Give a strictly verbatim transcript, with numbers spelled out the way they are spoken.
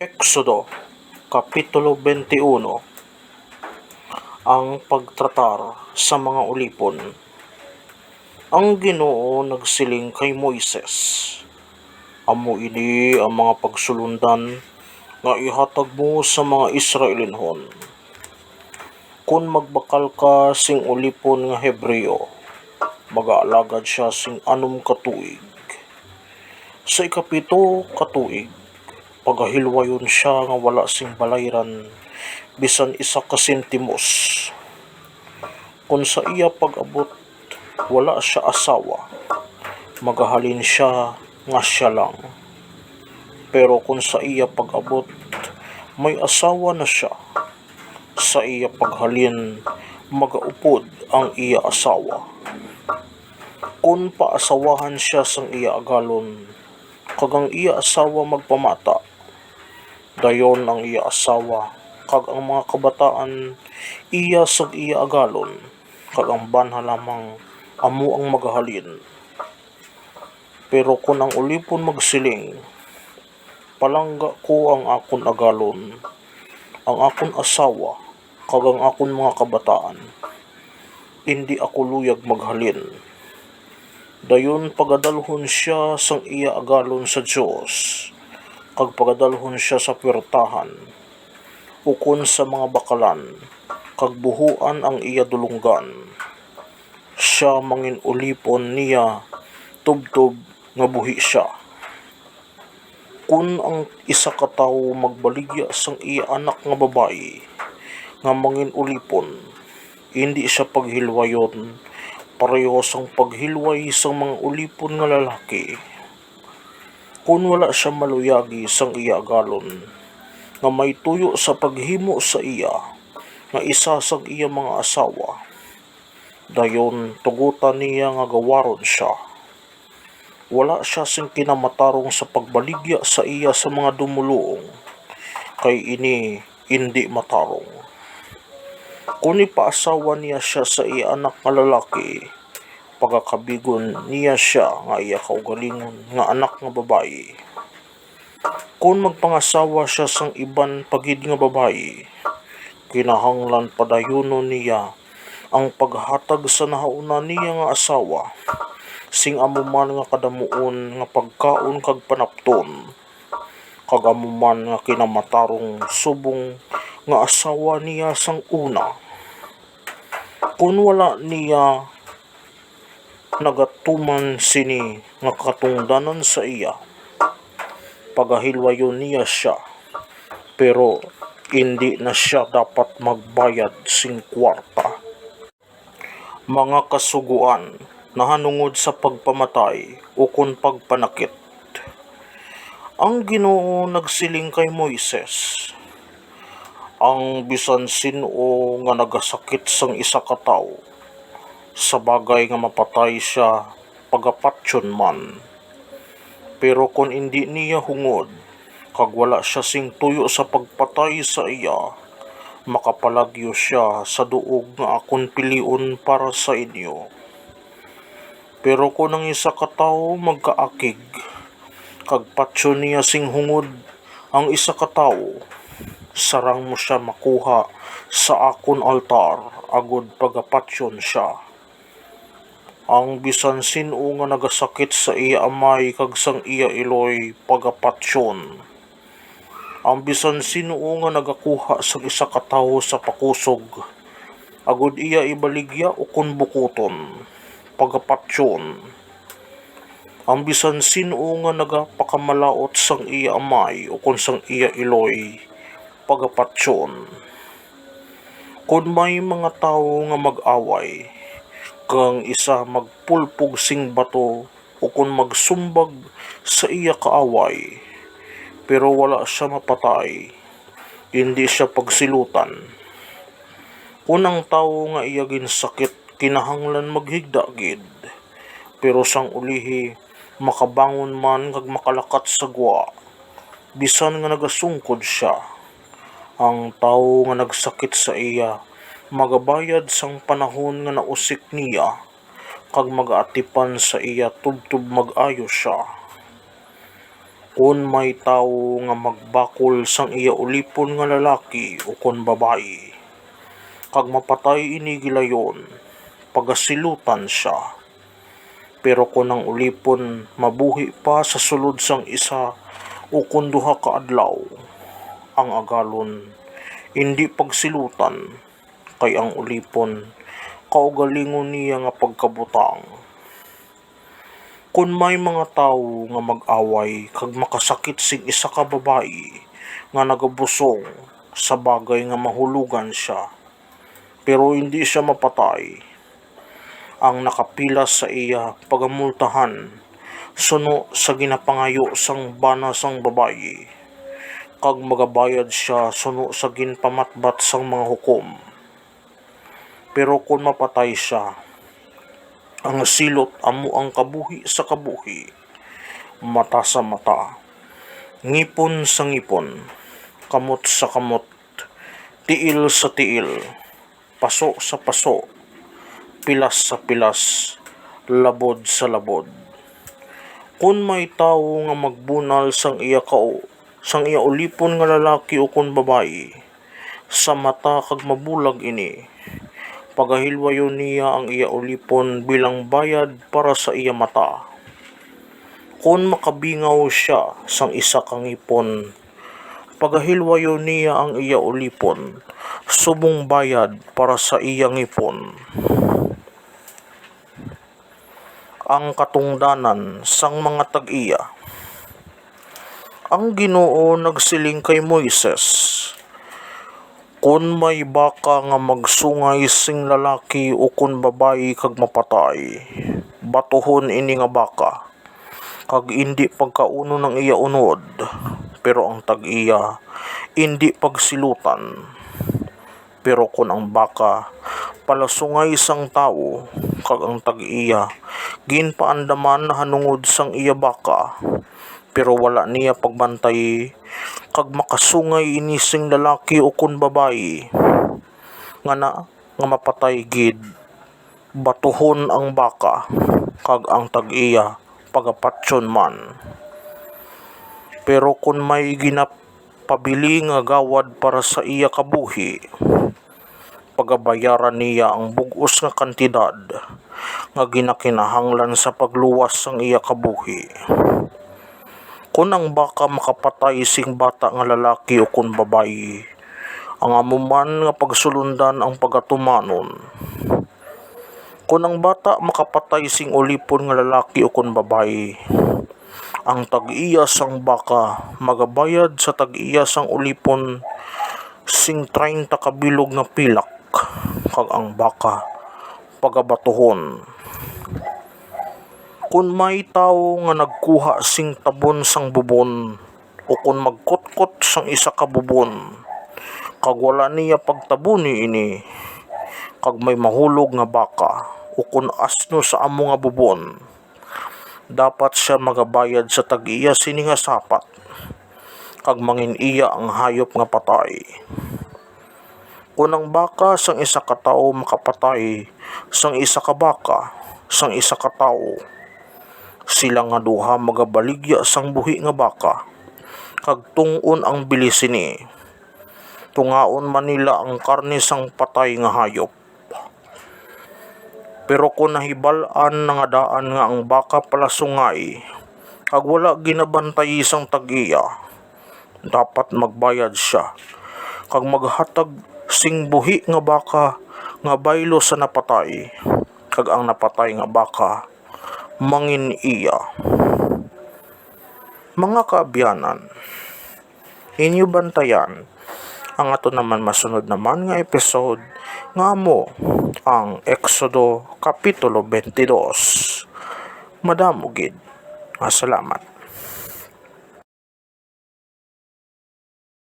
Exodo, Kapitulo twenty-one. Ang pagtratar sa mga ulipon. Ang Ginoo nagsiling kay Moises, "Amo ini ang mga pagsulondan nga ihatag mo sa mga Israelinhon. Kon magbakal ka sing ulipon nga Hebreo, magaalagad sia sing anom ka tuig. Sa ikapito ka tuig, pagahilwayon sia nga wala sing balayran bisan isa ka sentimos. Kon sa iya pag-abot wala sia asawa, magahalin sia nga sia lang. Pero kon sa iya pag-abot may asawa na sia, sa iya paghalin magaupod ang iya asawa. Kon paasawahan sia sang iya agalon, kag ang iya asawa magpamata, dayon ang iya asawa kag ang mga kabataan iya sang iya agalon, kag ang banha lamang amo ang magahalin. Pero kon ang ulipon magsiling, 'Palangga ko ang akon agalon, ang akon asawa, kag ang akon mga kabataan, indi ako luyag maghalin.' Dayon pagadalhon sia sang iya agalon sa Dios, kag pagadalhon sia sa puwertahan, ukon sa mga bakalan, kag buhoan ang iya dulonggan. Sia mangin-ulipon niya tubtob nga buhi sia. Kon ang isa ka tawo magbaligya sang iya anak nga babayi nga mangin-ulipon, indi sia paghilwayon pareho sang paghilway sang mga ulipon nga lalaki. Kon wala sia maluyagi sang iya agalon nga may tuyo sa paghimo sa iya nga isa sang iya mga asawa, dayon tugotan niya nga gawaron sia. Wala sia sing kinamatarong sa pagbaligya sa iya sa mga dumoluong, kay ini indi matarong. Kon ipaasawa niya sia sa iya anak nga lalaki, pagakabigon niya sia nga iya kaugalingon nga anak nga babayi. Kon magpangasawa sia sang iban pa gid nga babayi, kinahanglan padayunon niya ang paghatag sa nahauna niya nga asawa sing amo man nga kadamuon nga pagkaon kag panapton, kag amo man nga kinamatarong subong nga asawa niya sang una. Kon wala niya nagatuman sini nga katungdanan sa iya, pagahilwayon niya sia, pero indi na sia dapat magbayad sing kuwarta. Mga kasugoan nahanungod sa pagpamatay ukon pagpanakit. Ang Ginoo nagsiling kay Moises, "Ang bisan sin-o nga nagasakit sang isa ka tawo, sa bagay nga mapatay sia, pagapatyon man. Pero kon indi niya hungod, kag wala sia sing tuyo sa pagpatay sa iya, makapalagyo sia sa duog nga akon pilion para sa inyo. Pero kon ang isa ka tawo magkaakig, kag patyon niya sing hungod ang isa ka tawo, sarang mo sia makuha sa akon altar agod pagapatyon sia. Ang bisan sin-o nga nagasakit sa iya amay kag sang iya iloy, pagapatyon. Ang bisan sin-o nga nagakuha sang isa ka tawo sa pakusog, agod iya ibaligya ukon bukuton, pagapatyon. Ang bisan sin-o nga nagapakamalaut sang iya amay ukon sang iya iloy, pagapatyon. Kon may mga tawo nga mag-away, kag ang isa magpulpog sing bato ukon magsumbag sa iya kaaway, pero wala sia mapatay, indi sia pagsilutan. Kon ang tawo nga iya ginsakit kinahanglan maghigda gid, pero sang ulihi makabangon man kag makalakat sa gwa, bisan nga nagasungkod sia, ang tawo nga nagsakit sa iya magabayad sang panahon nga nausik niya, kag magaatipan sa iya tubtob mag-ayo sia. Kon may tawo nga magbakol sang iya ulipon nga lalaki ukon babayi, kag mapatay ini gilayon, pagasilutan sia. Pero kon ang ulipon mabuhi pa sa sulod sang isa ukon duha ka adlaw, ang agalon indi pagsilutan, kay ang ulipon kaugalingon niya nga pagkabutang. Kon may mga tawo nga mag-away kag makasakit sing isa ka babayi nga nagabusong sa bagay nga mahulogan sia, pero indi sia mapatay, ang nakapilas sa iya pagamultahan suno sa ginapangayo sang bana sang babayi, kag magabayad sia suno sa ginpamatbat sang mga hukom. Pero kon mapatay sia, ang silot amo ang kabuhi sa kabuhi, mata sa mata, ngipon sa ngipon, kamot sa kamot, tiil sa tiil, paso sa paso, pilas sa pilas, labod sa labod. Kon may tawo nga magbunal sang iya kao, sang iya ulipon nga lalaki ukon babayi, sa mata kag mabulag ini, pagahilwayon niya ang iya ulipon bilang bayad para sa iya mata. Kon makabingaw sia sang isa ka ngipon, pagahilwayon niya ang iya ulipon subong bayad para sa iya ngipon. Ang katungdanan sang mga tag-iya. Ang Ginoo nagsiling kay Moises, "Kon may baka nga magsungay sing lalaki ukon babayi kag mapatay, batuhon ini nga baka, kag indi pagkaunon ang iya unod, pero ang tag-iya indi pagsilutan." Pero kon ang baka palasungay sang tawo, kag ang tag-iya ginpaandaman nahanungod sang iya baka, pero wala niya pagbantay, kag makasungay ini sing lalaki ukon babayi, nga na nga mapatay gid, batuhon ang baka, kag ang tag-iya pagapatyon man. Pero kon may ginapabili nga gawad para sa iya kabuhi, pagabayaran niya ang bug-os nga kantidad nga ginakinahanglan sa pagluwas sang iya kabuhi. Kon ang baka makapatay sing bata nga lalaki ukon babayi, ang amo man nga pagsulondan ang pagatumanon. Kon ang bata makapatay sing ulipon nga lalaki ukon babayi, ang tag-iya sang baka magabayad sa tag-iya sang ulipon sing treinta ka bilog nga pilak, kag ang baka pagabatuhon. Kon may tawo nga nagkuha sing tabon sang bubon, ukon magkutkot sang isa ka bubon, kag wala niya pagtabuni ini, kag may mahulog nga baka ukon asno sa amo nga bubon, dapat sia magabayad sa tag-iya sini nga sapat, kag mangin-iya ang hayop nga patay. Kon ang baka sang isa ka tawo makapatay sang isa ka baka sang isa ka tawo, sila nga duha magabaligya sang buhi nga baka, kag tung-on ang bili sini. Tungaon man nila ang karne sang patay nga hayop. Pero kon nahibal-an na nga daan nga ang baka palasungay, kag wala ginabantayi sang tag-iya, dapat magbayad sia, kag maghatag sing buhi nga baka nga baylo sa napatay, kag ang napatay nga baka mangin-iya. Mga kaabyanan, inyo bantayan ang ato naman masunod naman nga episode, nga amo ang Exodo Kapitulo twenty-two. Madamo gid nga salamat.